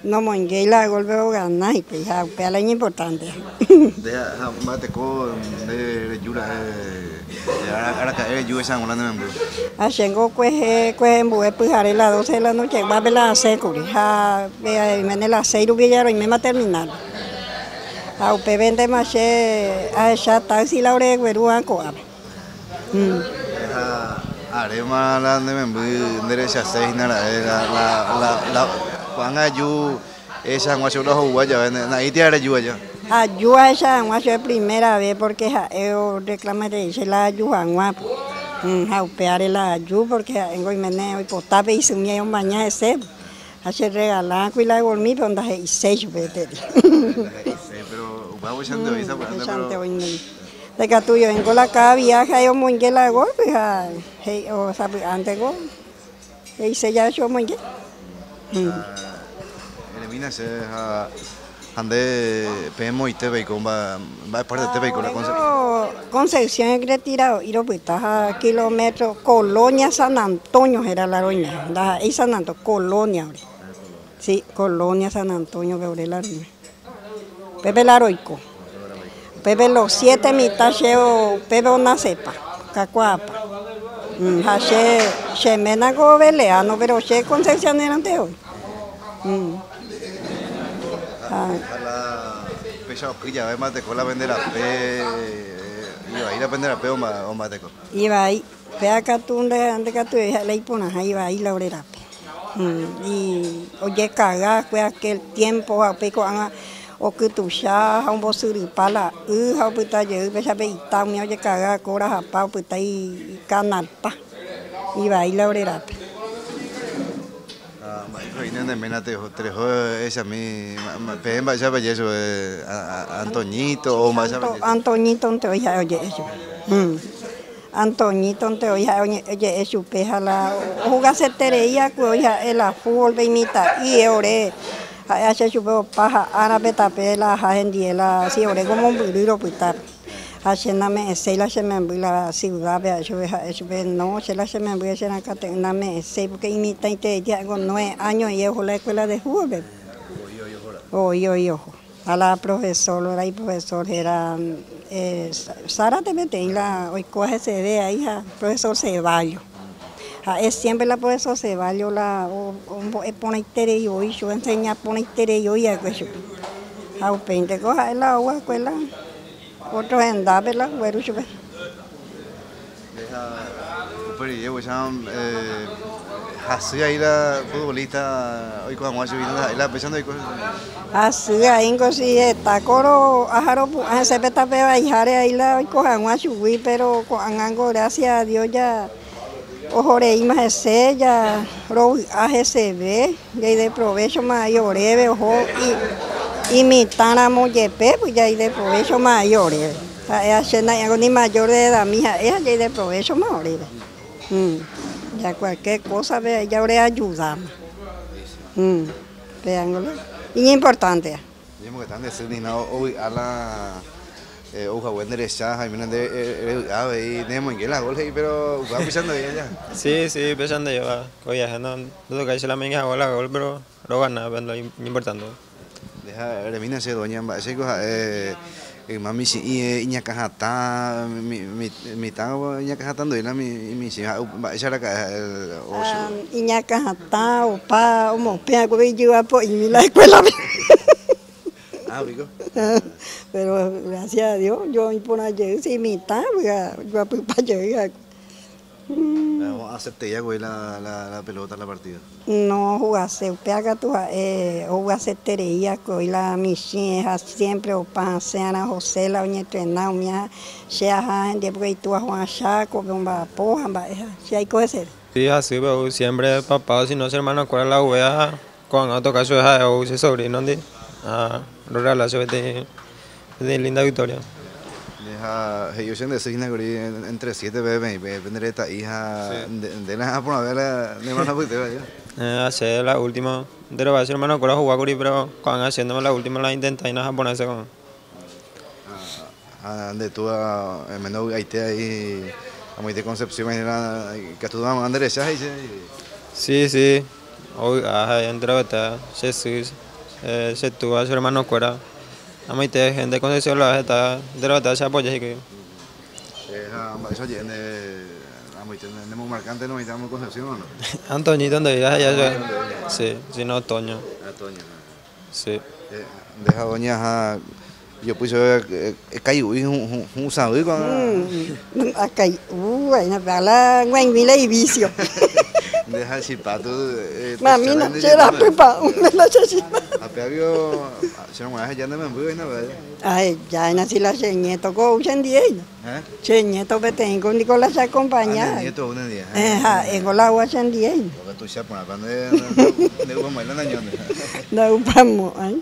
Nomoingéi la gol pe ogana hikuái ha upéva la iñimportánte. Nde ha mba'eteko nde reju ra'e araka'e reju echag̃ua ne memby? Ha chéngo kuehe kuehembue pyhare la doce de la nocheguápe la asẽ kuri ha oiméne la seis rupi ja roiméma terminal. Ha upéventema che ahecha taxi la oreguerúva ko'ápe. Ha aréma la ne memby nderechase hína ra'e la ko'ág̃a aju ehecha hag̃ua chupe la ho'ugua jave na'ĩti reju aja. Aju ahecha hag̃ua chupe primera vez porque ha'e orreclamaiterei che la aju hag̃ua ha upévare la aju porque ha'éngo oiméne oipota pe isymi omaña hese ha che regalákuri la golmi pero ndahe'iséi chupe gueteri. Ndahe'iséi pero upéva upéichante oĩ sapy'ánte pero. Ndaikatúi oĩngo la káda viáhe ha'e omoinge la gólpe ha he'i sapy'ánteko he'ise jave chupe omoinge. Eremína che ha nde peẽ moite peiko mba'e partete peiko la Concepción. Concepción retirado'i ropyta ha kilómetro Colonia San Antonio héra la roime, ndaha'éi San Antonio, Colonia ore. Sí, Colonia San Antonio-pe ore la roime. Upépe la roiko. Upépe los siete mitã che upépe onasepa, kakuaapa. Ha che, che ménako beleano, pero che concepcionerante voi. Ha la péicha oky jave mbateko la pende rape, ivai la pende rape ombateko. Ivai, péa katu nde katu la iporãha ivai la ore rape. Ojekaga kue aquel tiempo ha upéi ko'ág̃a okytucha ha ombosyrypa la y ha opyta jey péicha pe ita umi ojekaga kóra hapa opyta ikanalpa ivai la ore rape. Ha mba'éiko he'íne ne ména tereho ehechami peẽ mba'éicha peje chupe Antoñito o mba'éicha peje chupe. Antoñitonte oĩ ha'e oje'e chupe. Antoñitonte oĩ ha'e oje'e chupe ha la ohugaseterei akue oĩ ha'e la fútbol-pe imitã'i ore ha'e ache chupe opa ha árape tape la aha hendie la si ore ko mombyry ropyta ha che name'ẽséi la che memby la ciudad-pe ha'e chupe ha'e chupe no che la che memby che rakate'ỹ name'ẽséi porque imitãiterei ha'éngo nueve años oĩ oho la escuela de fútbol-pe voi oĩ oho. Ha la profesor, la iprofesor héra Zárate peteĩ la oikóva heseve ahí ha profesor Ceballos. Ha'e siempre la profesor Ceballos la ombo'e porãiterei voi chupe, oenseña porãiterei voi va'ekue chupe. Ha upéinteko ha'e la ou va'ekue la otro hendápe la ogueru chupe. Upe rire upéicha hasy ai la futbolista oiko hag̃ua chugui ndaha'éi la péicha ndoiko chugui. Hasy aíngo si heta kóro aha ropu'ã hese pe tape vaiháre ai la oiko hag̃ua chugui péro ko'ág̃ango grásia a Dios ja oho reíma hese ja rovy'a heseve jaideprovéchoma ai oréve oho imitãramo jepe jaideprovéchoma ai oréve. Ha'e ha che nai'ãngo ni mayor de edad-mi ha'e ha jaideprovéchoma oréve. Ya cualquier cosa-pe ja oreayudáma. Péango la iñimportántea. Ñañemongeta nde sy nina ovy'a la ou hague nde recha ha oiméne nde revy'a avei nemoinge la gol he'i pero upéva upéicha ndove aja. Sí, sí, upéicha ndove ko viaje no ndotokái che la moinge hagua la gol pero rogana pe lo iñimportante. Nde ha eremína che doña mba'éichaiko ha'e yma michĩ'i iñakã hatã mitã iñakã hatã ndoína michĩ ha mba'éicha raka'e ha'e ocho. Iñakã hatã opa omopẽ va'ekue ijyva po'imi la escuela-pe. Ah, piko. Pero gracias a Dios yo oĩ porã jey si mitã ojoapypa jey va'ekue. Oacepteia guei la pelota la partida. No ohugase, upéva katu ha'e ohugaseterei va'ekue oĩ la michĩ ha siempre opa hasẽ'arã José la oñetrena umía che aha hendie porque itúva Juan Chácope omba'apo ha mba'e ha che aiko heseve. Sí, hasýpe ou siempre papá o si no che hermano-kuéra la oveja ko'ág̃a otoka chupe ha'e ou che sobrino-ndi ha roregala chupe peteĩ Peteĩ linda victoria. Ha he'i che nde sy hína kuri entre siete pe peẽ pende reta'i ha nde la porãve la ne hermano apytépe aja. Ha che la último, nderova che hermano kuéra ohugua kuri pero ko'ág̃a che ndéma la último la intenta hína japorãse ko'ág̃a. Ha nde túa oiméne ovy'aite aĩ amoite Concepción hína ikatu nde recha he'i che. Sí, sí, ovy'a ha enterovete che sy. Che túva, che hermano-kuéra, amoite gente Concepción la heta enterovete che apoya hikuái. Ha mba'éicha oje'e nde amoite nemomarkánte noĩta amo Concepción o no? Antoñito nde'íva he'i chupe. Sí, sino Toño. Ah, Toño. Sí. Nde ha doña ha jopy chupe ekai'u'i hũsãvy ko'ág̃a. Akai'u vaína pe ala g̃uaig̃ui la ivicio. Nde ha chipa tu. Mamína che rapy pa'ũme la che chipa. Ha péagui che g̃uarã aheja ne memby vaína pe. Ahejáina si la che nieto ko ou chendiéina. Che nieto peteĩko niko la che acompaña. Ah, ne nieto ou nendie. Ha'éko la oúva chendiéina. Porque tuicha porãpa nde nde'upamo'ãi la ndañónte. Nda'upamo'ãi.